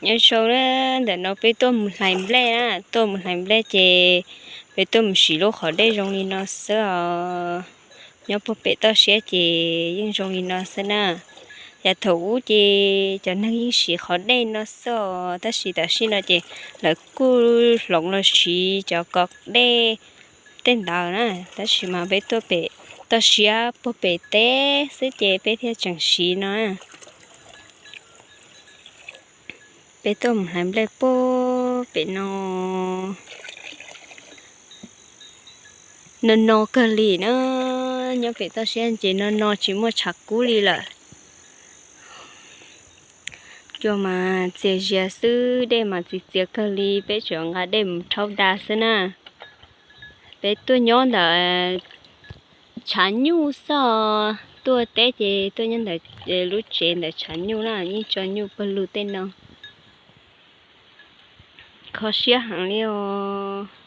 Nyob zoo na, ntawm no peb tuaj mus hlais nplej na, tuaj mus hlais nplej ces peb tuaj mus siv lub qhov dej zoo li no xwb os. Nyob puag pem toj siab ces yeej zoo li no xwb na. Yav thaum ub ces cov neeg yeej siv qhov dej no xwb os, tab sis tam sim no ces lawv kuj hloov los siv cov ko dej tej ntawd na, tab sis mas peb tuaj pem toj siab puag pem teb xwb ces peb thiaj tseem siv no. Peb tuaj mus hlais nplej puag pem no. No no kawg li na, nyob pem toj siab ces no no tsis muaj tshav kub li lawm. Cua mas txias zias xwb, dej mas txias txias kawg li, peb tseem nqa dej mus rhaub da xwb na. Peb tuaj nyob ntawm tshav nyuj xwb, tuaj teb ces tuaj nyob ntawm lub tsev ntawm tshav nyuj na, yeej tso nyuj pawg lug tej no. Kho siab heev li os.